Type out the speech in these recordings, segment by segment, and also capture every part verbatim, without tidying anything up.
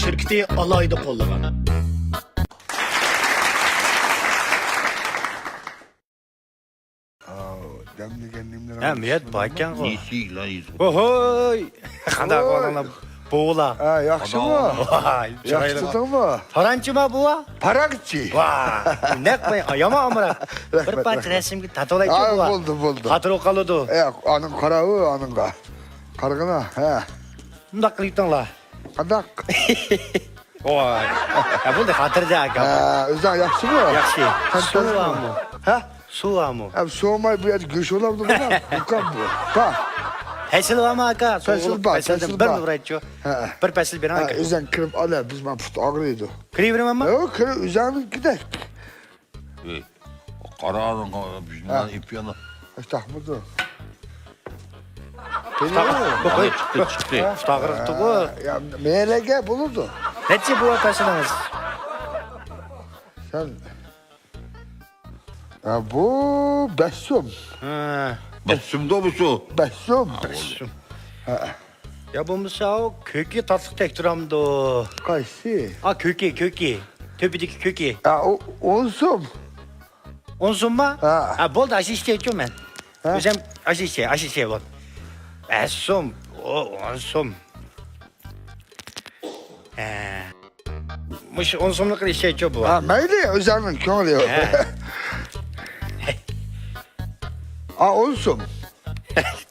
شىركىتى ئالاھىدە قوللىغان. ئاۋۇ، دەملىگەن نېمىلىرى ھە، مىيەت بار ئىكەنغۇ. نېسى ئىلاجى. ۋوھوي! قانداق ئەھۋالىڭلار، بوۋىلار؟ ھە، ياخشىمۇ؟ ۋاي، ياخشى چىرايلىق. تۇردۇڭمۇ؟ پاراڭچىما، بوۋا؟ پاراڭچى. ۋاي، نەق يامان ئامراق. بىر رەھمەت، پارچە رەھمەت. رەسىمگە تارتىۋالايچۇ، ھە، بوۋا. بولدى، بولدى. خاتىرە قالىدۇ. ئە، ئانىڭ قاراۋۇ، ئانىڭغا. قارىغىنا، ھە. مۇنداق قىلىۋېتىڭلار. قانداق؟ ۋاي. ھە، بولدى، خاتىرىدە، ئاكا. ھە، ئۆزۈڭ ياخشىمۇ؟ ياخشى. سەن سۇ بارمۇ؟ ھە؟ سۇ بارمۇ؟ ھە، سۇ بارمۇ؟ ھە، سۇ بولماي بۇ يەردە گۆش بولامدۇ بۇ؟ دۇكان بۇ. بار. پەسىل بارمۇ، ئاكا؟ پەسىل بار، پەسىلدىن پەسىل بىر بار. ئۇرايچۇ. ھە. بىر پەسىل بېرىڭ، ھە، ئاكا. ئۆزۈڭ كىرىپ ئال، بىز مانا پۇت ئاغرىيدۇ. كىرىۋېرىمەنمۇ؟ ياق، كىر، ئۆزۈڭنىڭكىدەك. ئېي، قارا، بىزنىڭ ھە. ئېپىيانا. ئاشتاقمىدۇ؟ چىقتى، چىقتى. ئاشتاقرىقتىغۇ. يا، مەيلىگە بولىدۇ. نەچچە بوۋا پەسىلىڭىز؟ سەن. يا، بۇ بەش سوم. ھە. بەش سومدۇ بۇ شۇ؟ بەش سوم. بەش سوم. ھە. يا بولمىسا ئۇ كۆكى تاتلىق تەك تۇرامدۇ؟ قايسى؟ ئا، كۆكى، كۆكى. تۆپىدىكى كۆكى. ئا، ئۇ ئون سوم. ئون سومما؟ ھە. ھە، بولدى، ئاشۇ ئىشتە ئېيتچۇ مەن. ھە؟ ئۆزۈم ئاشۇ ئىشتە، ئاشۇ ئىشتە بول. بەش سوم، ئۇ ئون سوم. ھە. مۇشۇ ئون سوملۇقنى ئىشتە ئېيتچۇ بۇ. ھە، مەيلى، ئۆزۈڭنىڭ كۆڭلى. ھە. ئا، ئون سوم.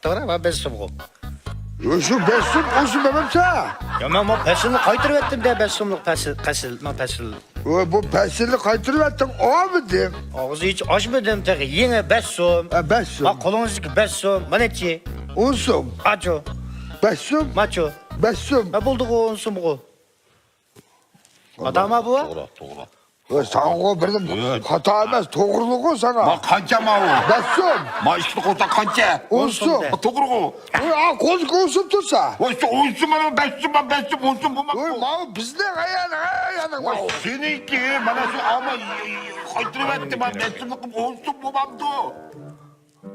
توغرا، مانا بەش سومغۇ. يو، شۇ بەش سوم، ئون سوم ئەمەمسە؟ يا، مەن مانا پەسىلنى قايتۇرۇۋەتتىم دە، بەش سوملۇق پەسىل، پەسىل، مانا پەسىل. ۋاي، بۇ پەسىلنى قايتۇرۇۋەتتىڭ، ئالمىدىم. ئاغزى ھېچ ئاچمىدىم تېخى، يېڭى بەش سوم. ھە، بەش سوم. ھە، قولىڭىزدىكى بەش سوم، مانا نەچچە؟ ئون سوم. ئاچۇ. بەش سوم. ماچۇ. بەش سوم. ھە، بولدىغۇ، ئون سومغۇ. خاتامۇ بۇ؟ توغرا، توغرا. ۋاي، ساڭا بىردىن خاتا ئەمەس، توغرىلىقى ساڭا. ما قانچە ماۋۇ؟ بەش سوم. ما ئىككىنى قوشساڭ قانچە؟ ئون سوم. توغرىغۇ. ۋاي، ئا، قولدىكى ئون سوم تۇرسا. ۋاي، شۇ ئون سوم، مانا بەش سوم، بەش سوم، ئون سوم بولماپتۇ. ۋاي، ماۋۇ بىزنىڭ ئايان، ئايان، ۋاي، ماۋۇ. سېنىڭكى، مانا شۇ ئاما قايتۇرۇۋەتتى، ما بەش سوملۇقۇم ئون سوم بولمامدۇ؟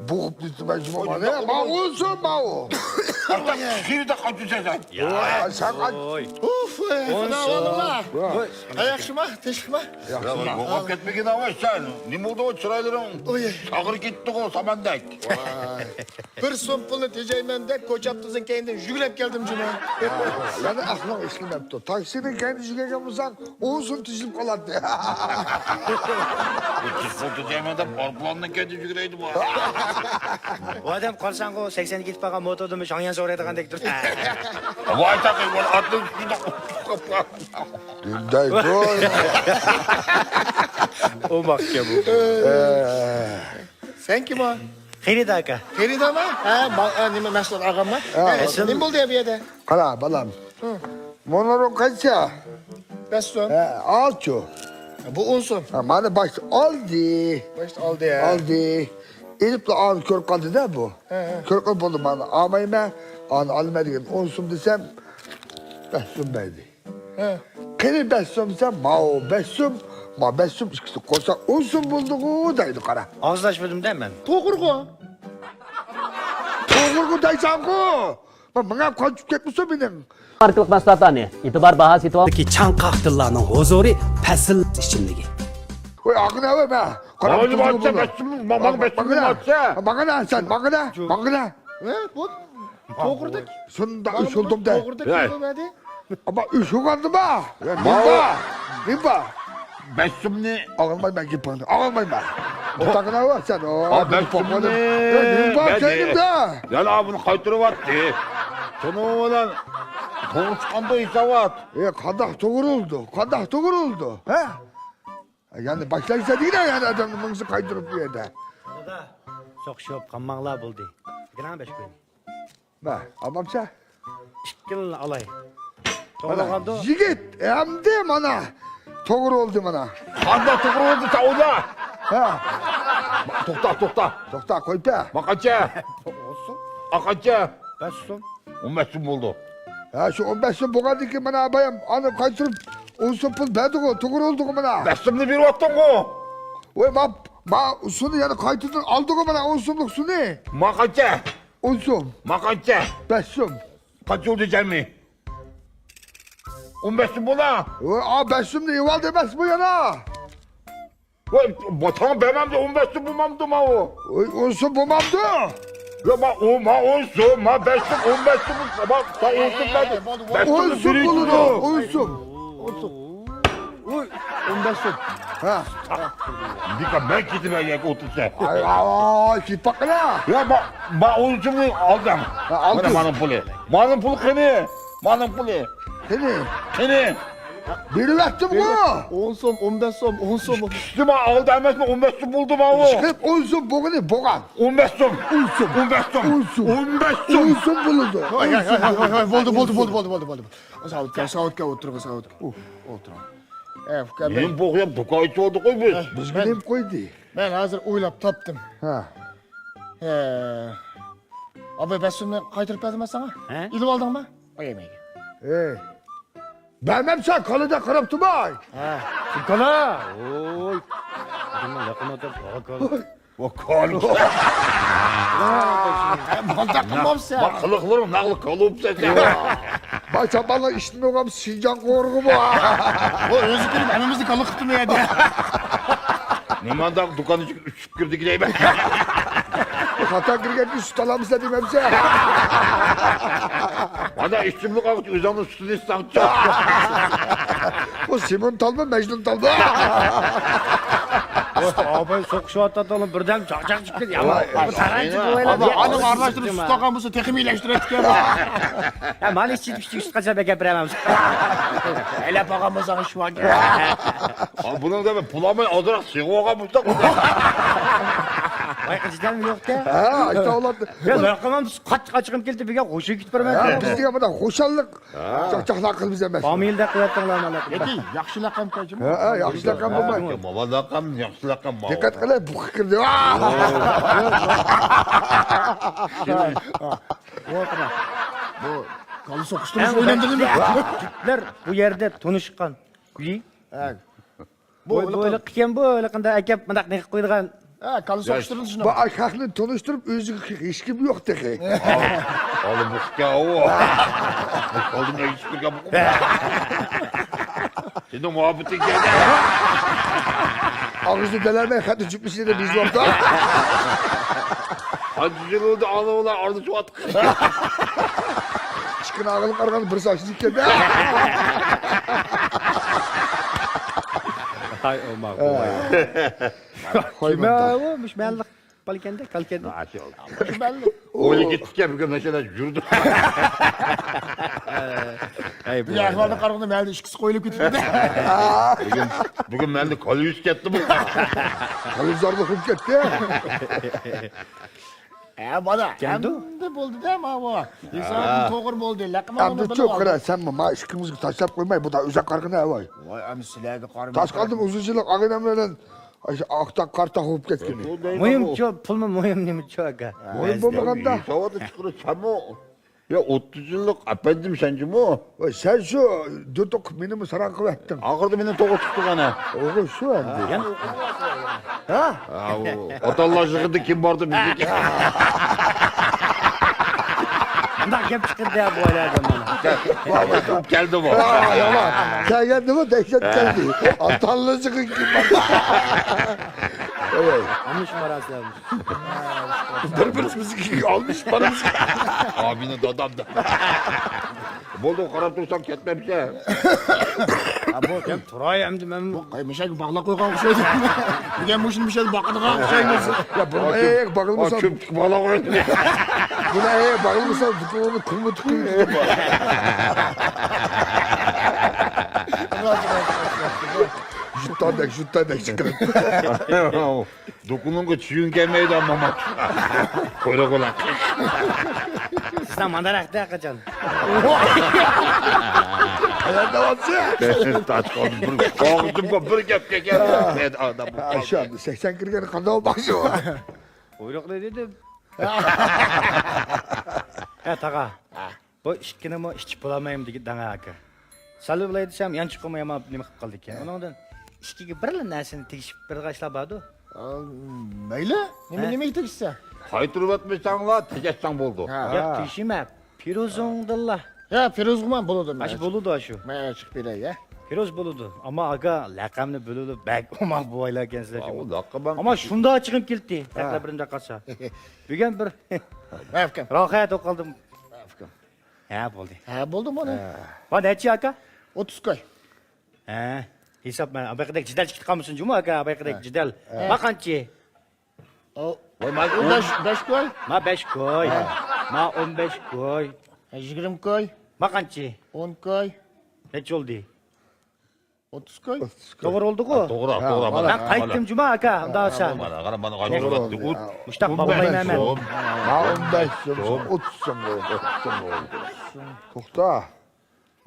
بوغۇپ نېتىمەن جۇمۇ مانا. ما ئون سوم ماۋۇ. ئارتۇق خېرىدە قاچۇرسەن سەن. يا. ۋاي، سەن قاچ. ئوي. ئۇف، ئەي، ئون خۇدا سوم. ئاللا. ۋاي. ئاياقشىما، تېشىما. يا، يوغاپ كەتمىگىن ئاۋاي سەن. نېمە بولدى ئۇ چىرايلىرىڭ؟ ئوي. ساغرى كەتتىغۇ ساماندەك. ۋاي. بىر سوم پۇلنى تېجەيمەن دەپ، كوچاپتىزنىڭ كەينىدىن يۈگۈرۈپ كەلدىم جۇمۇ. يەنە ئەقلىڭ ئىشلىمەپتۇ. تاكسىنىڭ كەينىدىن يۈگۈرگەن بولساڭ، ئون سوم تېجىلىپ قالاتتى. بۇ تېلېفون تېجەيمەن دەپ ئايروپىلاننىڭ كەينىدىن يۈگۈرەيدۇ بۇ. ئۇ ئادەم قارىساڭغۇ، سەكسەنگە كېتىپ قالغان موتوردىمۇ شاڭيان سورايدىغاندەك تۇرىدۇ. ۋاي تاقى، بۇ ئاتنىڭ ئۈستىدە. دايدۇ. ئۇ ماقكە بۇ. سەن كىم ئۇ؟ خېرىدار ئاكا. خېرىدارمۇ؟ ھە، ما-، ئە، نېمە، مەھسۇلات ئالغانما؟ ھە. ئە، نېمە بولدى بۇ يەردە؟ قارا، بالام. ھە. مۇنىڭ قانچە؟ بەش سوم. ھە، ئالچۇ. بۇ ئون سوم. ھە، مانا باش ئالدى. باش ئالدى، ھە. ئالدى. ئېلىپلا ئانى كۆرۈپ قالدى-دە بۇ. ھە، ھە. كۆرۈپ قالىپ بولدى، مانا ئالمايمەن، ئانى ئالىمەن دېگەن ئون سوم دېسەم، بەش سوم بەردى. ھە. قېنى بەش سوم دېسەم، ماۋۇ بەش سوم، ما بەش سوم ئىككىسى قوشساق ئون سوم بولدىغۇ دەيدۇ، قارا. ئاغزىنى ئاچمىدىم-دە مەن. توغرىغۇ. توغرىغۇ دەيسەنغۇ. ما ماڭا قاچىپ كەتمىسۇن مېنىڭ. ماركىلىق مەھسۇلاتلارنى ئېتىبار باھا سېتىۋال. چاڭقاق دىللارنىڭ ھۇزۇرى پەسىل ئىچىملىكى. ۋاي، ئاغىنە، ۋاي، مە. قارا، توغرىغۇ بولدى. بەش سوم، ما-، ماڭا بەش سوم ئاچسا. ماڭا، سەن، ماڭا، ماڭا. ھە، بۇ توغرىدەك. شۇنداق ئۈشۈلدۈم-دە. توغرىدەك. ھە. ئەمما ئۈشۈلگەندىما. نېمە بار؟ نېمە بار؟ بەش سومنى. ئاغلىمايمەن گېپىڭنى. ئاغلىمايمەن. ئولتۇرغىنە سەن. ئا، بەش سومنى. نېمە بار سېنىڭدە؟ يەنە بۇنى قايتۇرۇۋەتتى. شۇنىڭ بىلەن توغرا چىققاندۇ ھېسابات. ئە، قانداق توغرا بولدى؟ قانداق توغرا بولدى؟ ھە؟ يەنە باشلايسەن دېگىنە، يەنە ئادەمنى مىڭسى قايتۇرۇپ بۇ يەردە. دادا، سوقۇشۇپ قالماڭلار بولدى. ئەكېلىڭ بەش كوينى. مە، ئالمامسەن؟ ئىككىلىنى ئالاي. مانا، توغرا بولغاندۇ؟ يىگىت، ئەمدى مانا توغرا بولدى مانا. قانداق توغرا بولدى، ساۋدا؟ ھە. توختا، توختا. توختا، قويۇپ بەر. ما قانچە؟ ئا، قانچە؟ بەش سوم. ئون بەش سوم بولدى. ھە، شۇ ئون بەش سوم بولغاندىن كېيىن مانا بايام ئانى قايتۇرۇپ ئون سوم پۇل بەردىغۇ، توغرا بولدىغۇ مانا. بەش سومنى بېرىۋاتتىڭغۇ. ۋاي، ما، ما سۇنى يەنە قايتىدىن ئالدىغۇ مانا ئون سوملۇق سۇنى. ما قانچە؟ ئون سوم. ما قانچە؟ بەش سوم. قانچە بولدى جەمئىي؟ ئون بەش سوم بولا. ۋاي، ئا، بەش سومنى ئېۋالدى ئەمەسمۇ يەنە؟ ۋاي، ما، تاڭ بەرمەمدۇ، ئون بەش سوم بولمامدۇ ماۋۇ؟ ۋاي، ئون سوم بولمامدۇ؟ يا، ما، ئۇ، ما، ئون سوم، ما، بەش سوم، ئون بەش سوم، ما، تا ئون سوم بەردى. بەش سوم بولىدۇ، ئون سوم. ئون سوم. ۋاي، ئون بەش سوم. ھە. بىكار مەن كېتىمەن ياكى ئولتۇرسا. ئاي، ئاي، كېتىپ باققىنا. يا، ما، ما، ئون سومنى ئالدىم. ھە، ئالدىڭ. مانا مانىڭ پۇلى. مانىڭ پۇلى قېنى؟ مانىڭ پۇلى. قېنى؟ قېنى؟ بېرىۋەتتىمغۇ. ئون سوم، ئون بەش سوم، ئون سوم. ئىككىسى ما ئالدى ئەمەسمۇ، ئون بەش سوم بولدى ماۋۇ. ئىشقىلىپ ئون سوم بولغىنى بولغان. ئون بەش سوم. ئون سوم. ئون بەش سوم. ئون سوم. ئون بەش سوم. ئون سوم بولىدۇ. ھاي، ھاي، ھاي، ھاي، ھاي، بولدى، بولدى، بولدى، بولدى، بولدى، بولدى. ساۋۇتكا، ساۋۇتكا ئولتۇرغىن، ساۋۇتكا. ئولتۇرۇڭ. ئە، ئۇكام. نېمە بولغان، دۇكان ئېچىۋالدۇق قوي بىز. بىزگە نېمە قويدى؟ مەن ھازىر ئويلاپ تاپتىم. ھە. ھە. ئاباي، بەش سومنى قايتۇرۇپ بەردىم مەن ساڭا. ھە؟ ئېلىۋالدىڭمۇ؟ قويايمەن. ئەي. بەرمەمسەن، كالىدەك قاراپ تۇرماي. ھە. كالا. ۋوي. نېمە لەقمە ئاتاپ، ھا، كالا. ۋاكالىت. مانداق قىلمامسەن. بۇ قىلىقلىرىڭ ناغلىق قالۇپسەن. بۇ چاپانلار ئىشتىن بولغان شىنجاڭ قورۇقى بۇ. ئۇ ئۆزى كىرىپ ھەممىمىزنى كالا قىپتىمۇ يەردە. نېمانداق دۇكان ئىچىگە ئۈچۈپ كىردى دەيمەن. خاتا كىرگەنكى سۈت ئالامسىلەر دېمەمسەن. مانا ئىچىملىك ئالغۇچ ئۆزۈڭنىڭ سۈتىنى ئىچسەڭچۇ. بۇ سىمون تالما، مەجنۇن تالما. ئاباي سوقۇشۇۋاتاتتىڭلار، بىردەم چاقچاق چىقتى. يامان. ۋاي، بۇ تارايچى بوۋايلار. ئابا، ئانىڭ ئارىلاشتۇرۇپ سۈت ئالغان بولسا تېخىمۇ ئىلەشتۈرەتتىكەن. ھە، مانا ئىچىدە ئىچىدە سۈت قاچان بەكەپ بېرەمەن. ئەيلەپ ئالغان بولساڭ شۇ ۋاقىت. ھە، بۇنىڭدا بىر پۇل ئالماي ئازراق سېغىپ ئالغان بولساق. ۋاي، قىزىدام يوقكەن. ھە، ئايتا ئالاتتى. يا، لەقەم قاتتىق ئاچىقىم كەلدى، بىزگە خوشى كېتىپ بارمايدۇ. ھە، بىزگە مانا خۇشاللىق. چاقچاقلار قىل بىزگە مەشۇ. فامىلىدە قىلىۋەتتىڭلار مانا. ياكى ياخشى لەقەم كەچمۇ؟ ھە، ھە، ياخشى لەقەم بولماي. ماۋۇ لەقەم ياخشى لەقەم ماۋۇ. دىققەت قىلىڭ، بۇ كىردى. بۇ كالا سوقۇشتۇرۇش ئوينامدۇ نېمە؟ جۈپلەر بۇ يەردە تونۇشقان. ھە. بۇ بۇ ھېلىقى ھېلىقى ئىكەن، بۇ ھېلىقىندا ئەكەپ مۇنداق نېقىپ قويىدىغان. ھە، كالا سوقۇشتۇرۇش شۇنداق. بۇ خەقنى تونۇشتۇرۇپ ئۆزىگە ھېچكىم يوق تېخى. ئالا بۇقكا ئۇ. ئالدىم ئەگىشىپ كىرگەن بۇ. سېنىڭ مۇھەببىتىڭ كەلدى. ئاغزىنى دەلەرمەي خەتنى جۈپلىشىنى بىزىۋاپتۇ. قانچە يىل بولدى ئانىۋىلار ئارىلىشىۋاتقىلى. ئىككىنى ئاغىلىغا قارىغاندا بىرسى ئاشۇ ئىكەن. ھاي ئوماق. كىم ئۇ؟ مۇشۇ مەھەللىلىك بالىكەندە، كالكەندە. ئويلىغا كېتىپكەن بۈگۈن مەسىلە يۈردى. ئەي، بۇ ئەھۋالغا قارىغاندا مەھەللىدە ئىككىسى قويۇلۇپ كېتىپتۇ. بۈگۈن، بۈگۈن مەھەللىدە كالىيۇس كەتتىمۇ. كالىيۇس زارلىق بولۇپ كەتتى. ھە، بالا، كەلدى. ئەمدى بولدى-دە، ماۋۇ. ھېسابىم توغرا بولدى. لەقمە ئەمدى چوق قارا، سەن ما ئىككىڭىزگە تاشلاپ قويماي، بۇ دا ئۆزۈڭ قارىغىنا، ھەۋاي. ۋاي، ئەمدى سىلەرگە قارىماي. تاشقالدىم ئۇزۇن يىللىق ئاغىنەم بىلەن ئاشۇ ئاقتاق قارتاق بولۇپ كەتكىنى. مۇھىم چۇ، پۇلمۇ مۇھىم نېمە چۇ، ئاكا؟ مۇھىم بولمىغاندا. ھېسابىدا چىقىرىپ سەنمۇ. يا، ئوتتۇز يىللىق ئەپەندىم سەنجىمۇ؟ ۋاي، سەن شۇ دۇردۇق مېنىمۇ ساراڭ قىلىۋەتتىڭ. ئاخىرىدا مېنى توغرا تۇتتۇڭ ئەنە. ئوغۇل شۇ ئەمدى. ھە؟ ھە، ئۇ ئاتاللاش يىغىنىدا كىم باردى بىزنىڭكى؟ مۇنداق گەپ چىقىردى يا بۇ ئايلاردىن مانا. كەلدى بۇ. ھە، يامان. كەلگەندىمۇ دەھشەت كەلدى. ئاتاللاش يىغىن كىم باردى؟ ئوي. ئالمىش باراسىلەر. بىر-بىرىمىزگە ئالمىش بارىمىز. ئابىنى دادام دەپ. بولدى، قاراپ تۇرساڭ كەتمەمسەن. ھە، بولدى. تۇراي ئەمدى مەن. بۇ مۇشەگە باغلاپ قويغان ئوخشايدۇ. بۈگۈن مۇشۇنى مۇشەگە باقىدىغان ئوخشايمىز. يا، بۇنى ئەيەك باغلىمىسام. چۆپتىكى باغلاپ قويدى. بۇنى ئەيەك باغلىمىسام، دۇكىنىڭنى كۈلمە تۇتقىلى. ژۇتتاندەك، ژۇتتاندەك چىقىرىپ. دۇكىنىڭغا چۈشۈن كەلمەيدۇ، ئەمما قويرۇق بىلەن. سىزنىڭ مانداراقتا قاچان؟ قايەردە بولسا؟ تاشقالدىم بىر ئاغزىمغا بىر گەپ كەلگەن. ئاشۇ سەكسەن كىرگەن قانداق بولماقچى؟ قويرۇقنى دېدىم. ھە، تاغا. بۇ ئىككىنىمۇ ئىچىپ بولالمايمەن دېگەن داڭا ئاكا. سەل بولاي دېسەم، يانچۇقىمۇ يامان نېمە قىلىپ قالدىكەن. ئۇنىڭدىن ئىككىگە بىرلا نەرسىنى تېگىشىپ بېرىدىغان ئىشلار باردۇ. ئا، مەيلى. نېمە، ھە؟ نېمىگە تېگىشسە؟ قايتۇرۇۋەتمىسەڭلار، تېگەشسەڭ بولدى. ھە. ياق، تېگىشىمە. پىروزۇڭدىنلا يا، فىروزغىمان بولىدۇ، مەن ئاشۇ بولىدۇ، ئاشۇ. مەن چىقىپ بېرەي، يا. فىروز بولىدۇ. ئەمما ئاكا، لەقەمنى بىلىدۇ، بەك ئوماق بوۋايلار ئىكەنسىلەر. ئاۋۇ، لەقەم ئەمما شۇنداق چىقىپ كەتتى، ھە. تەقلەرلىرىمدە قالسا. بۈگۈن بىر مەپكەم. راھەت ئوقۇپ قالدىم. مەپكەم. ھە، بولدى. ھە، بولدى بۇنى. ھە. بار نەچچە ئاكا؟ ئوتتۇز كوي. ھە، ھېساب مەن، بايىقىدەك جېدەل چىقىپ قالمىسۇن جۇمۇ ئاكا، بايىقىدەك ھە. جېدەل. ھە. بار قانچە؟ ئو، ۋاي، ما بەش، بەش كوي. ما بەش كوي. ھە. ما ئون بەش كوي. ھە، يىگىرمە كوي. ما قانچە؟ ئون كوي. نەچچە بولدى؟ ئوتتۇز كوي. توغرا بولدىغۇ؟ ھە، توغرا، ھە، توغرا، مانا. مەن قايتتىم جۇما ئاكا، ئۇنداق بولسا. مانا، قارا، مانا، قايتتىم. توغرا بولدى. مۇشتاق باغلايمەن مەن. ما ئون بەش سوم، ئوتتۇز سوم بولدى. توختا.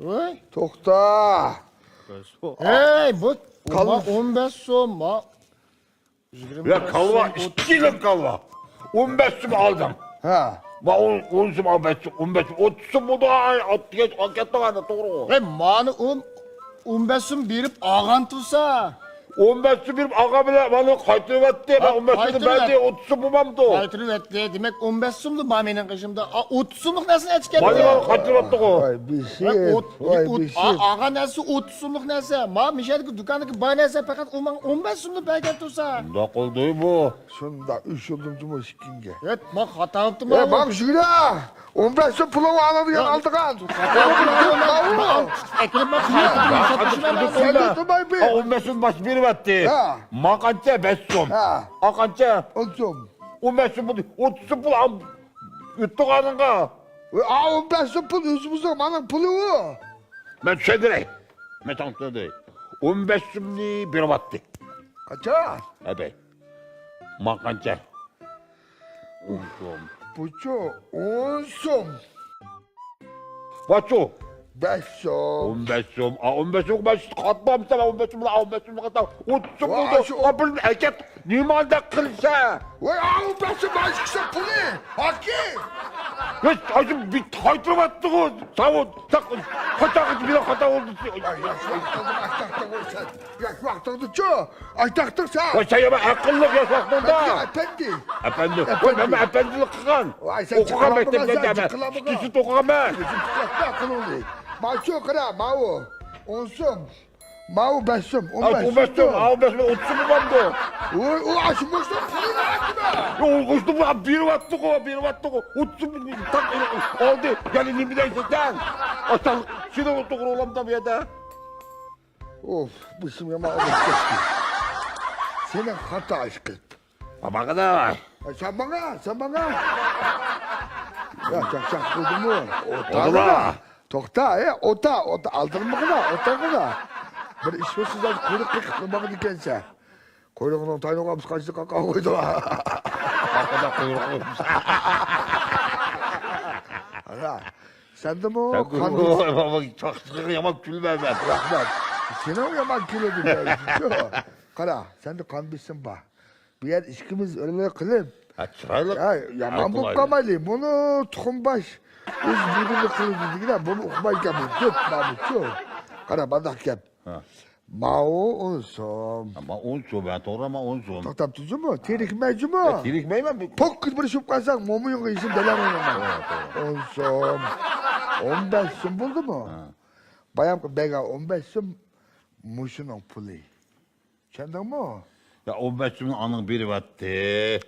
ۋاي. توختا. ھەي، بۇ قالدى. ئون بەش سوم، ما. يا كالۋا، ئىككى يىل كالۋا. ئون بەش سوم ئالدىم. ھە. ما ئون، ئون سوم ئال، بەش سوم، ئون بەش سوم، ئوتتۇز سوم بولدى، ئاي، ئات دېگەچ، ئال كەتتىڭ ئانا، توغرىغۇ. ھەي، مانا ئون، ئون بەش سوم بېرىپ ئالغان تۇرسا. ئون بەش سوم بېرىپ ئالغان بىلەن مانا قايتۇرۇۋەتتى. مەن ئون بەش سومنى بەردى، ئوتتۇز سوم بولمامدۇ؟ قايتۇرۇۋەتتى. دېمەك، ئون بەش سوملا بار مېنىڭ قېشىمدا. ئا، ئوتتۇز سوملۇق نەرسىنى ئەچىكەن. مانا قايتۇرۇۋەتتىغۇ. ۋاي بېشىم، ۋاي بېشىم. ئالغان نەرسە ئوتتۇز سوملۇق نەرسە. ما مىشەدىكى دۇكاندىكى بار نەرسە پەقەت ئۇ ماڭا ئون بەش سوملا بەرگەن تۇرسا. شۇنداق بولدى بۇ. شۇنداق، ئۈچ يولدىن جۇمۇ ئىككىڭگە. ھەت، ما خاتا بوپتۇ ما. ئە، ماڭ شۇگرا! ئون بەش سوم پۇلۇڭ ئالىدىغان ئالدىغان. ئەكىرىپ ما خاتا بوپتۇ. سەن تۇتۇلمايبى. ئا، ئون بەش سوم باش بېرىۋەتتى. ھە. ما قانچە؟ بەش سوم. ھە. ئا قانچە؟ ئون سوم. ئون بەش سوم پۇل، ئوتتۇز سوم پۇل ئال، ئۆتتۈڭ ئانىڭغا. ئا، ئون بەش سوم پۇل ئۆزىمىزنىڭ، مانىڭ پۇلى ئۇ. مەن چۈشەندۈرەي. مەن ساڭا چۈشەندۈرەي. ئون بەش سومنى بېرىۋەتتى. قانچە؟ ئەبەي. ما قانچە؟ ئون سوم. بۇچۇ ئون سوم. ۋاچۇ؟ بەش سوم. ئون بەش سوم. ئا، ئون بەش سوم، بەش قاتمامسەن، ئون بەش سوم، ئا، ئون بەش سوم قاتام. ئوتتۇز سوم بولدى. ئا، بىر ئەكەت، نېمانداق قىلسا؟ ۋاي، ئا، ئون بەش سوم، بەش كىشى پۇلى. ھاكى. ۋاي، ئاشۇ بىر قايتۇرۇۋەتتىغۇ. ساۋۇت، ساق، قاچاق بىر خاتا بولدى. ئاي، ياش ۋاقتىڭدا ئاشتاقتا بولسا. ياش ۋاقتىڭدىچۇ؟ ئايتاقتىق سەن. ۋاي، سەن يامان ئەقىللىق ياش ۋاقتىڭدا. ئەپەندى. ئەپەندى. ۋاي، مەن ئەپەندىلىك قىلغان. ۋاي، سەن ئوقۇغان مەكتەپلەردە مەن. ئىككى يىل ئوقۇغان مەن. ماچۇ قارا، ماۋۇ. ئون سوم. ماۋۇ بەش سوم. ئون بەش سوم. ئون بەش سوم. ئون بەش سوم، ئوتتۇز سوم بولمامدۇ؟ ۋوي، ئۇ ئاشۇ مۇشۇ پۇلى بار ئەمدى. يوق، ئوتتۇز سوم بېرىۋەتتىغۇ، بېرىۋەتتىغۇ. ئوتتۇز سوم تاق ئالدى. يەنە نېمە دەيسەن سەن؟ ئاشۇ سېنىڭ توغرا بولامدا بۇ يەردە. ئوف، بېشىم يامان ئاغرىپ كەتتى. سېنىڭ خاتا ئىش قىلىپ. ماڭا دەي. ئە، سەن ماڭا، سەن ماڭا. يا، چاقچاق قىلدىمۇ؟ ئولتۇرما. توختا، ئە، ئولتۇر، ئولتۇر، ئالدىرمىغىنا، ئولتۇرغىنا. بىر ئىش بولسا، سەن قۇيرۇق قېقىپ ماڭىدىكەنسەن. قۇيرۇقنىڭ تايىنىغا بىر قانچىلىك قاقا قويدۇم. ئارقىدا قۇيرۇق قويۇپسەن. ئانا، سەندىمۇ قان بېسىم. چاقچىقىڭ يامان كۈلمە مەن. رەھمەت. سېنىڭ يامان كۈلىدۇ، شۇ. قارا، سەندە قان بېسىم بار. بۇ يەر ئىككىمىز ئۆرلەپ قىلىپ. ھە، چىرايلىق. يا، يامان بولۇپ قالمايلى. بۇنى تۇخۇم باش ئۆز بۇيرۇقى قىلىدۇ دېگىنە، بۇنى ئۇقمايدىكەن بۇ. دۆت مامۇتچۇ. قارا، مانداق گەپ. ھە. ماۋۇ ئون سوم. ھە، ما ئون سوم، ھە، توغرا، ما ئون سوم. توختاپ تۇرسىمۇ؟ تېرىكمەيجىمۇ؟ ھە، تېرىكمەيمەن. پوككىدە بىر چۈشۈپ قالساڭ، موما يۇڭغا يېشىل دەلەڭ ئوينايمەن. توغرا، توغرا. ئون سوم. ئون بەش سوم بولدىمۇ؟ ھە. بايامقى بەرگەن ئون بەش سوم مۇشۇنىڭ پۇلى. چۈشەندىڭمۇ؟ يا، ئون بەش سومنى ئانىڭ بېرىۋەتتى.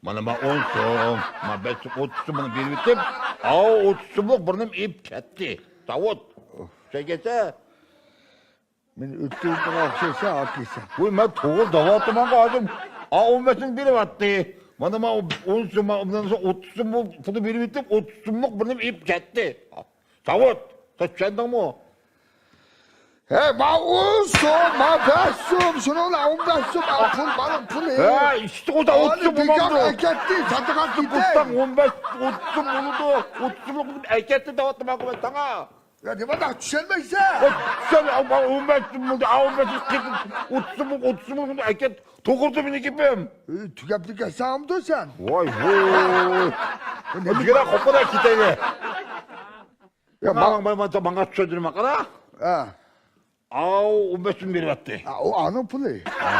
مانا، ما ئون سوم، ما بەش سوم، ئوتتۇز سوم مانا بېرىۋېتىپ، ئاۋۇ ئوتتۇز سوملۇق بىر نېمە ئېلىپ كەتتى. ساۋۇت. چۈشەنگەنسەن؟ مېنى ئۆتكۈزۈپ تۇرغان ئوخشايسەن، ئاكىسەن. ۋوي، مەن توغرا دەۋاتىمەنغۇ ھازىر. ئا، ئون بەش سومنى بېرىۋەتتى. مانا، ما ئون سوم، ما ئوتتۇز سوم پۇلنى بېرىۋېتىپ، ئوتتۇز سوملۇق بىر نېمە ئېلىپ كەتتى. ساۋۇت، سەن چۈشەندىڭمۇ؟ ھەي، ما ئون سوم، ما بەش سوم، شۇنىڭ بىلەن ئون بەش سوم، ئا، پۇل، مانىڭ پۇلى. ھە، ئىشتە ئۇدا ئوتتۇز سوم بولامدۇ؟ ئەكەتتى، ساتىغان كېتەي. ئەكەتتى دەۋاتتىم مانا مەن ساڭا. يا، نېمانداق چۈشەنمەيسەن؟ ئۇ چۈشەن، ئا، ئون بەش سوم بولدى، ئا، ئون بەش سوم قېتىپ، ئوتتۇز سوم، ئوتتۇز سوم ئەكەت، توغرىدۇ مېنىڭ گېپىم. ئى، تۈگەپلىك ئەسەڭمىدۇ سەن؟ ۋاي، ۋاي. بۇ نېمە؟ يۈرە، قوپقىنا كېتەيلى. يا، ماڭا، ماڭا، ماڭا، ماڭا چۈشەندۈرمە، قارا. ھە. ئاۋۇ ئون بەش سوم بېرىۋەتتى. ھە، ئۇ ئانىڭ پۇلى. ھە.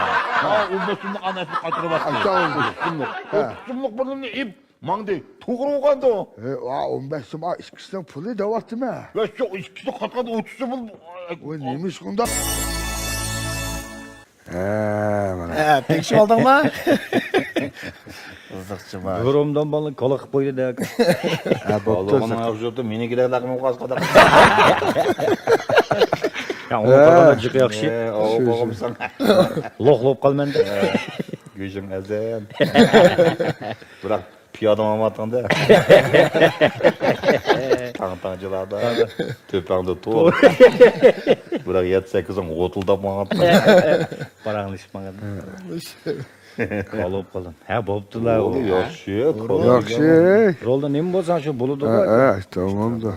ئاۋۇ ئون بەش سوملۇق ئانىسىنى قايتۇرۇۋەتتى. ئاچا ئالدى. ئوتتۇز سوملۇق. ھە. ئوتتۇز سوملۇق بىر نېمىنى ئېلىپ، ماڭدى. توغرا بولغاندۇ. ئە، ئا، ئون بەش سوم، ئا، ئىككىسىنىڭ پۇلى دەۋاتىمەن. ۋە شۇ ئىككىسى قاتقان ئوتتۇز سوم. ئۇ نېمە ئىش ئۇنداق؟ ھە، مانا. ھە، تەكشى ئالدىڭما؟ قىزىقچى بار. بىر ئومدان بالىنى كالا قىلىپ قويدى دە. ھە، بوپتۇ. ئۇنىڭ ئاغزى مېنىڭكىدەك لەقمە قاسقا. يا، ئۇنىڭ قارىغاندا جىقى ياخشى. ئە، ئاۋۇ قوغۇمساڭ. لوق لوپ قالمايدۇ. گۆشۈڭ ئەزەن. بىراق پىيادە ماڭىۋاتقاندا. تاڭ-تاڭچىلاردا. تۆپەڭدە تور. بىراق يەتتە سەككىزىڭ غوتۇلداپ ماڭاتتىڭ. پاراڭلىشىپ ماڭاتتىڭ. كالىپ قالدىم. ھە، بوپتۇلا. ئۇ ياخشى، ياخشى. رولدا نېمە بولساڭ شۇ بولىدۇ. ھە، ھە، تامامدا.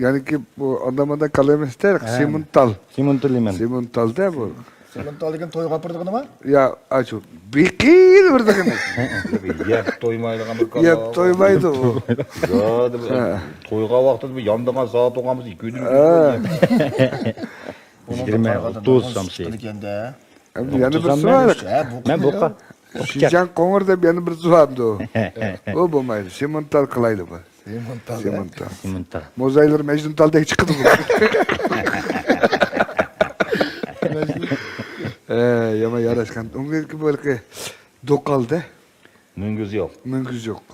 يەنىكى بۇ ئادام ئادام كالا ئەمەس-تە، سىمېنتال. سىمېنتال دېمەن. سىمېنتالدا بۇ. سىمېنتال دېگەن تويغا ئاپىرىدىغىنىما؟ يا، ئاشۇ بېقىل بىر دېگىنى. يەپ تويمايدىغان بىر كالا. يەپ تويمايدۇ ئۇ. زادى بىر تويغا ۋاقتىدا بىر ياندىغان سائەت بولغان بولسا، كۆيدۈرۈپ يىگىرمە، ئوتتۇز سامسا. ئەمدى يەنە بىرسى بار. مەن بۇ قا-، شىجاڭ قوڭۇر دەپ يەنە بىرسى بارمىدۇ؟ ئۇ بولمايدۇ. سىمېنتال قىلايلى بۇ. سىمېنتال. سىمېنتال. سىمېنتال. موزايلىرى مەجنۇنتالدەك چىقىدۇ بۇ. ئە، يامان ياراشقان. ئۇنىڭكى بۇ ھېلىقى دوقالدە. مۈڭگۈز يوق. مۈڭگۈز يوق.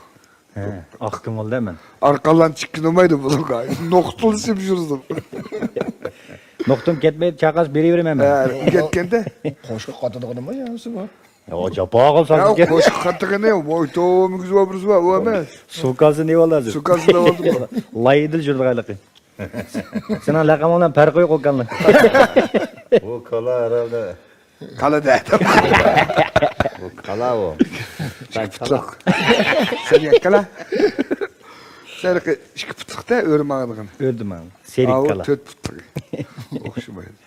ھە، ئاق كۆڭۈلدە مەن. ئارقانلارنى چىققىنى بولمايدۇ بۇنىڭغا. نوختىلىشىپ يۈرىدۇ. نوختۇم كەتمەيدۇ، چاقاس بېرىۋېرىمەن مەن. ھە، كەتكەندە. قوشقا قاتىدىغىنىمۇ يا بۇ؟ يا، جاپا قىلساڭ يا، كېتىكەن. قوشۇق قاتتىقىنى، ۋاي، تو، مۈگۈز ۋا، بىرسى ۋا، ئۇ ئەمەس. سۇكاسى نېمە بولدى ھازىر؟ سۇكاسى نېمە بولدى بۇ؟ لاي ئېدىل جۈردىغايلىقى. سېنىڭ لەقەمىڭ بىلەن پەرقى يوق ئۇكامنىڭ. بۇ كالا ھەرھالدا. كالا دە. بۇ كالا ئۇ. سەن كالا. سەن يەككىلا. سەن ئىككى پۇتلۇق دە، ئۆرە ماڭىدىغان. ئۆردە ماڭ. سېرىك كالا. تۆت پۇتلۇق. ئوخشىمايدۇ.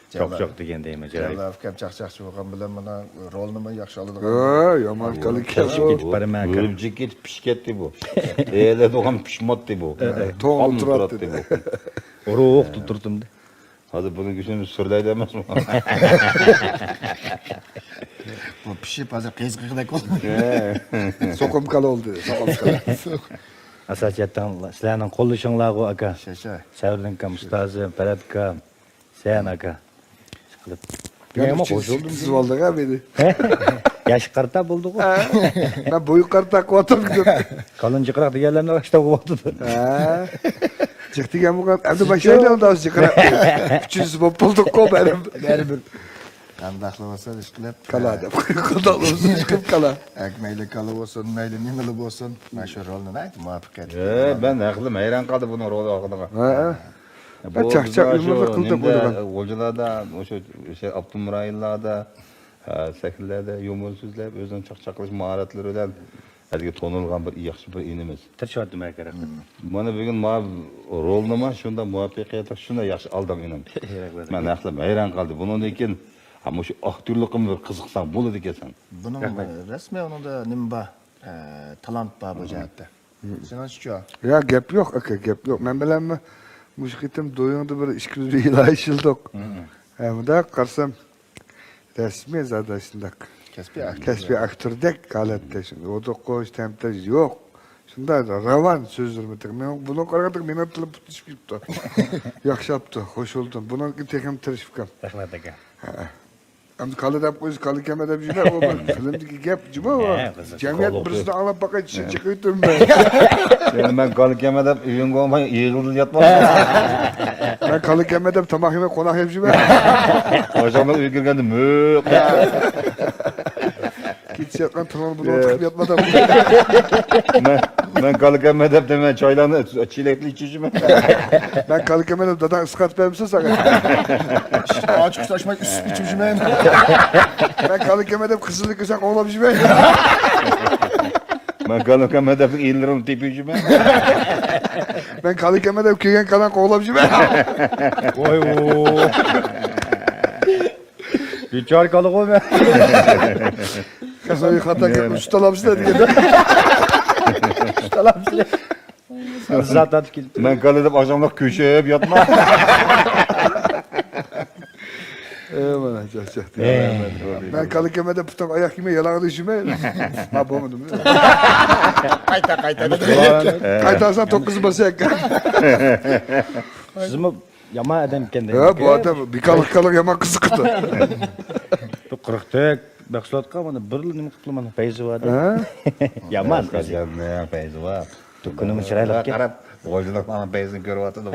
چوق-چوق دېگەن دەيمەن، جاراي. جالال ئۇكام چاقچاقچى بولغان بىلەن مانا رولنىمۇ ياخشى ئالىدىغان. ھە، يامان كالا ئىكەن. ئۈرۈمچىگە كېتىپ بارىمەن. ئۈرۈمچىگە كېتىپ پىشىپ كەتتى بۇ. ئېلىدىغان پىشماتتى بۇ. توڭلىپ تۇراتتى بۇ. ئۇرۇق تۇتۇرتۇمدى. ھازىر بۇنىڭ گۆشىنى سۈرلەيدۇ ئەمەسمۇ؟ بۇ پىشىپ ھازىر قېزىقىدەك بولدى. سوقۇم كالا بولدى، سوقۇم كالا. ئاساسىيەتتىن سىلەرنىڭ قوللىشىڭلارغۇ، ئاكا. شاشا. سەۋرىدىن ئاكام، ئۇستازىم، پەرھات ئاكام. سەن ئاكا. ئىشقىلىپ. مەنمۇ قوشۇلدۇم. سىز بولدىغا مېنى. ياشقا قارىتا بولدىغۇ. مەن بويغا قارىتا قىلىۋاتىمەن. كالىنى جىقراق دېگەنلەرنى ئاشتا قىلىۋاتىدۇ. جىق دېگەن بولغان. ئەمدى باشلايلى ئەمدى ئاز جىقراق. ئۈچىنچىسى بولۇپ بولدۇققۇ بەرىبىر. بەرىبىر. قانداقلا بولسا ئىشقىلىپ. كالا دەپ. قانداقلا بولسا ئىشقىلىپ كالا. ئەك مەيلى كالا بولسۇن، مەيلى نېمىلا بولسۇن. مەن شۇ رولنى ناھايىتى مۇۋەپپەقىيەتلىك. مەن ھەقلىم ھەيران قالدىم بۇنىڭ رولى ھەققىدە. بۇ چاقچاق بىزدا ئۆمۈرلۈك شۇ قىلدۇق نېمىدە، ئويلىغان. غۇلجىلاردا، ئوشۇ، شۇ ئاپتونوم رايونلاردا، ھە، سەھنىلەردە يۇمۇر سۆزلەپ، ئۆزىنىڭ چاقچاق قىلىش ماھارەتلىرى بىلەن ھەزىگە تونۇلغان بىر ياخشى بىر ئىنىمىز. تىرىشىۋاتىمەن ھەقىقەتەن. مانا بۈگۈن ما رولنىمۇ شۇنداق مۇۋەپپەقىيەتلىك، شۇنداق ياخشى ئالدىڭ ئىنىم. مەن ھەقلىم ھەيران قالدىم. بۇنىڭدىن كېيىن، ھە، مۇشۇ ئاكتيورلۇققىمۇ بىر قىزىقساڭ بولىدىكەنسەن. بۇنىڭ رەسمىي ئۇنىڭدا نېمە بار؟ ئە، تالانت بار بۇ جەھەتتە. سېنىڭچە؟ يا، گەپ يوق، ئاكا، گەپ يوق. مەن بىلەنمۇ مۇشۇ قېتىم دويۇڭدا بىر ئىككى يۈز يىل ئىشلىدۇق. ھە، مۇنداق قارىسام، رەسمىي زادى شۇنداق. كەسپىي ئاكتور. كەسپىي ئاكتوردەك ھالەتتە شۇنداق. ئوتۇق قويۇش، تەمتەش يوق. شۇنداق راۋان سۆزلىرىمۇ تېخى. مېنىڭ بۇنىڭغا قارىغاندا مېنىڭ تىلىم پۇتلىشىپ كېتىپتۇ. ياخشاپتۇ، خوش بولدۇم. بۇنىڭكى تېخىمۇ تىرىشىپكەن. رەھمەت، ئاكا. ھە. ئەمدى كالا دەپ قويسا، كالا كەمە دەپ يۈرمە، ئۇ بىر فىلىمدىكى گەپ جۇمۇ ئۇ. جەمئىيەت بىرسىنى ئاڭلاپ باقاي، چىشىم چىقىۋېتىممۇ. يەنە مەن كالا كەمە دەپ ئۆيۈڭگە بولماي ئېغىلدىن ياتماڭ. مەن كالا كەمە دەپ تاماق يېمەي قوناق يەپ يۈرمە. ئاخشاملار ئۆيگە كىرگەندە مۆق. كېچە ياتقان تىلىڭنى بۇلۇڭغا تىقىپ ياتما دەپ. مەن، مەن كالا كەمە دەپ دەيمەن، چايلارنى چېلەكلىك ئىچىشىمەن. مەن كالا كەمە دەپ داداڭ ئىسقا ئاتىپ بەرمىسۇن ساڭا. ئاچقۇچ ئاچماي ئىسسىق ئىچىپ يۈرمەيمەن. مەن كالا كەمە دەپ قىزىلنى كۆرسەڭ قوغلاپ يۈرمەيمەن. مەن كالا كەمە دەپ ئىنىلىرىمنى تېپىپ يۈرمەيمەن. مەن كالا كەمە دەپ كۆرگەن كالانى قوغلاپ يۈرمەيمەن. ۋاي ۋو. بىچارە كالىغۇ مەن. سەن خاتا گەپنى شۇ تالامسىلەر دېگەن. شۇ تالامسىلەر. زات ئاتىپ كېلىپتۇ. مەن كالا دەپ ئاخشاملىق كۆشۈپ ياتما. ئەي، مانا، چاقچاق. مەن كالا كېمەدە پۇتۇم ئاياق كىيمەي يالاڭ يۈرۈشمەي. ھا، بولمىدىمۇ؟ قايتا، قايتا. قايتا ئالساڭ توققۇز باساق. سىزمۇ يامان ئادەم ئىكەن. ھە، بۇ ئادەم بىكارلىق، بىكارلىق يامان قىزىقىدۇ. بۇ قىرىق تۆت مەھسۇلاتقا مانا بىرلا نېمە قىپلا، مانا پەيزى بار دەپ. ھە؟ يامان پەيزى. پەيزى بار. دۇكىنىمۇ چىرايلىق ئىكەن. قاراپ، غوجىلىق مانا پەيزىنى كۆرۈۋاتىدۇ.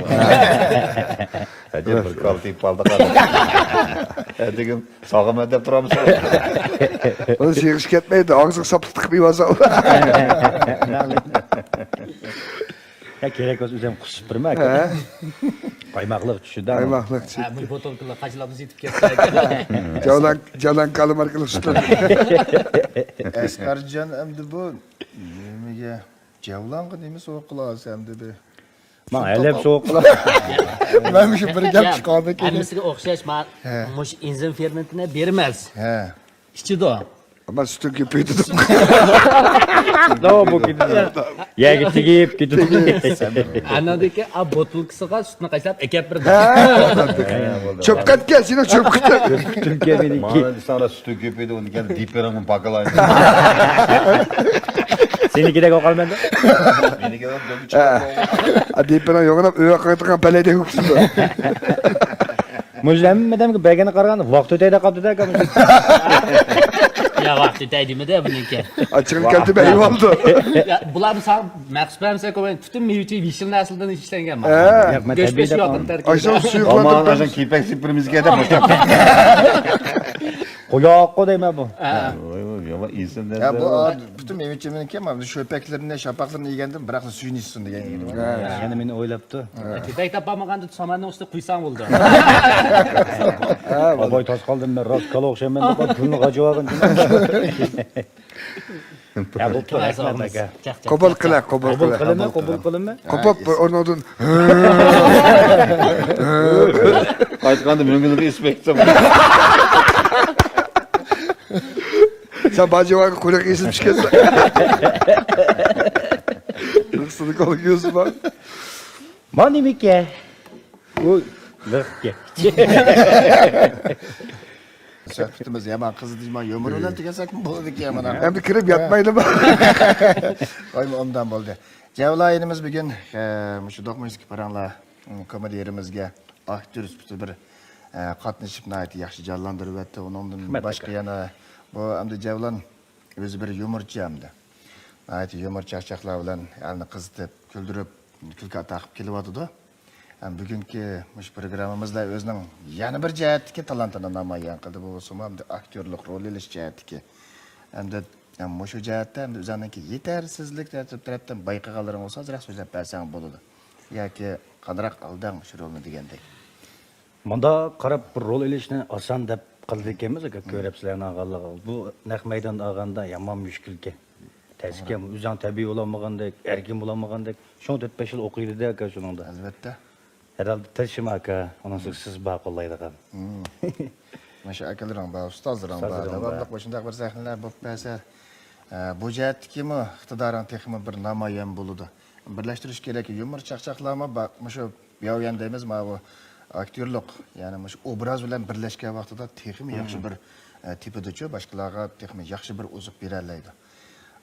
ھەجەپ بىر كال تېپىپ قالدۇق. ئەتىگۈن ساغىمەن دەپ تۇرامسىز؟ ئۇنى سىغىش كەتمەيدۇ، ئاغزىغا ساپلىق تىقىپ يۈرسەڭ. يا، كېرەك بولسا ئۆزۈم قۇسۇپ بېرىمەن، ئاكا. ھە؟ قايماقلىق چۈشىدۇ. قايماقلىق چۈشىدۇ. ھە، بۇ بوتۇلكىلار قاچىلاپ يېتىپ كەتتى. جاۋلان، جاۋلان كالىماركىلىق سۈتلەر. ئەسقەرجان ئەمدى بۇ نېمىگە؟ جەۋلانغا نېمە سوۋغا قىلاسەن دېدى. ماڭا ھەلەپ سوۋغا قىلار. مەن مۇشۇ بىر گەپ چىقاردىكىن. ھەممىسىگە ئوخشاش، ما-، ھە. مۇشۇ ئىنزىم فېرمېنتىنى بېرىمىز. ھە. ئىچىدۇ. ئەمما سۈتۈن كۆپەيتىدۇ. داۋا بولۇپ كېتىدۇ. يەرگە تېگىپ كېتىدۇ. ئانىڭدىكى ئا بوتۇلكىسىغا سۈتنى قاچىلاپ ئەكەپ بېرىدۇ. ھە. چۆپ قەتكەن، سېنىڭ چۆپ قەتكەن. سۈتۈن كەلمىدى. مانا دېسەڭلار سۈتۈن كۆپەيدى، ئۇنى كەل دىپېرىڭنى باكىلايدۇ. سېنىڭكىدەك ئوقالمىدى. مېنىڭكى دىپېرىڭ يوغىناپ ئۆيگە قايتىدىغان پەلەيدەك ئۆكسۈندى. مۇشۇ ھەممە ئادەمگە بەرگەنگە قارىغاندا ۋاقىت ئۆتەيدە قاپتۇ-دە، ئاكا. يا، ۋاقىت ئۆتەي دېمىدى بۇنىڭكى. ئاچچىقىنى كەلتۈرۈپ ئېلىۋالدى. يا، بۇلار بۇ ساڭا مەخسۇس بەرمىسە، كۆرمەي، پۈتۈن مېۋە-چېۋە يېشىل نەرسىلەردىن ئىشلەنگەن. ھە. ياق، مەن گۆش تەبىئىي پېش دەپ يوقتىن تەركىب. ئاشۇ سۇيۇقلاندۇرۇپ ئامان، بەرمىسە. ئاشۇ كېپەكسىپ بىرىمىزگە دەپ. ھە. قوياققۇ دەيمەن بۇ. ھە. ۋاي، ۋاي، يامان ئېسىل يا، نەرسە. بۇ پۈتۈن مېۋە-چېۋىنىڭكى مانا شۆپەكلىرىنى، شاپاقلىرىنى يېگەندىن بىراقلا سۈيىنى ئىچسۇن دېگەن ئىدى. ھە. يەنە مېنى ئويلاپتۇ. كېپەك تاپالمىغاندا ساماننىڭ ئۈستىگە قۇيساڭ بولدى. ھە، بولدى. ئاباي تاس قالدىم مەن، راست كالا ئوخشايمەن دەپ پۇلنى غاجىۋالغان. يا، بوپتۇ، رەھمەت، ئاكا. قوبۇل قىلە، قوبۇل قوبۇل قىلە. قىلىمەن، قوبۇل قىلىمەن. قوپۇپ، بىر ئورنۇڭدىن. قايتقاندا مۆڭگۈلگە ئېسىپ كەتسەم. سەن باجىۋارغا قۇرۇق ئېسىپ چۈشكەنسەن. رىخسىنى قولغا يۈزى بار. ما نېمىكە؟ ئۇ لىق گەپ. سۆھبىتىمىز يامان قىزىدى، يۇمۇر بىلەن تۈگەتسەكمۇ بولىدىكەن مانا. ئەمدى كىرىپ ياتمايلىما؟ قويما، ئوبدان بولدى. جەۋلايىنىمىز بۈگۈن، ئە، مۇشۇ دوقمۇشتىكى پاراڭلار، م، كومېدىيىمىزگە ئاكتور سۈپىتىدە بىر، ئە، قاتنىشىپ، ناھايىتى ياخشى جانلاندۇرۇۋەتتى. ئۇنىڭدىن رەھمەت، باشقا ئاكا. يەنە بۇ ئەمدى جەۋلان ئۆزى بىر يۇمۇرچى ئەمدى. ناھايىتى يۇمۇر چاقچاقلار بىلەن ئەلنى قىزىتىپ، كۈلدۈرۈپ، كۈلكە ئاتا قىلىپ كېلىۋاتىدۇ. ھەم بۈگۈنكى مۇشۇ پروگراممىمىزدا ئۆزىنىڭ يەنە بىر جەھەتتىكى تالانتىنى نامايان قىلدى. بۇ بولسىمۇ ئەمدى ئاكتيورلۇق رول ئېلىش جەھەتتىكى. ئەمدى، ھەم مۇشۇ جەھەتتە ئەمدى ئۆزۈڭنىڭكى يېتەرسىزلىك تەرەپ-، تەرەپتىن بايقىغانلىرىڭ بولسا، ئازراق سۆزلەپ بەرسەڭ بولىدۇ. ياكى قانداق ئالدىڭ شۇ رولنى دېگەندەك. مۇنداق قاراپ، بىر رول ئېلىشنى ئاسان دەپ قىلىدىكەنمىز، ئاكا، كۆرۈپسىلەرنىڭ ئالغانلىقى. بۇ نەق مەيداندا ئالغاندا يامان مۈشكۈلكەن. تەسكەن، ئۆزۈڭ تەبىئىي بولالمىغاندەك، ئەركىن بولالمىغاندەك. شۇڭا تۆت-بەش يىل ئوقۇيدۇ-دە، ئاكا، شۇنىڭدا. ئەلۋەتتە. ھەرھالدا تىرىشىمەن، ئاكا. ئۇنىڭ ئۈستىگە سىز بار قوللايدىغان. مانا شۇ ئاكىلىرىڭ بار، ئۇستازلىرىڭ بار. ئۇستازلىرىڭ بار. داۋاملىق مۇشۇنداق بىر سەھنىلەر بولۇپ بەرسە، ئە، بۇ جەھەتتىكىمۇ ئىقتىدارىڭ تېخىمۇ بىر نامايان بولىدۇ. بىرلەشتۈرۈش كېرەك، يۇمۇر چاقچاقلارمۇ بار. مۇشۇ بياۋيەن دەيمىز، ماۋۇ ئاكتيورلۇق، يەنى مۇشۇ ئوبراز بىلەن بىرلەشكەن ۋاقتىدا تېخىمۇ ياخشى بىر، ئە، تېپىدۇچۇ، باشقىلارغا تېخىمۇ ياخشى بىر ئوزۇق بېرەلەيدۇ.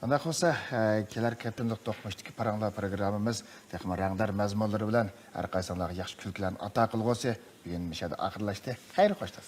ئۇنداق بولسا، ئە، كېلەر قېتىملىق دوقمۇشتىكى پاراڭلار پروگراممىمىز تېخىمۇ رەڭدار مەزمۇنلىرى بىلەن ھەر قايسىڭلارغا ياخشى كۈلكىلەرنى ئاتا قىلغۇسى، بۈگۈن مۇشۇ يەردە ئاخىرلاشتى. خەير، خوشلاشسىلەر.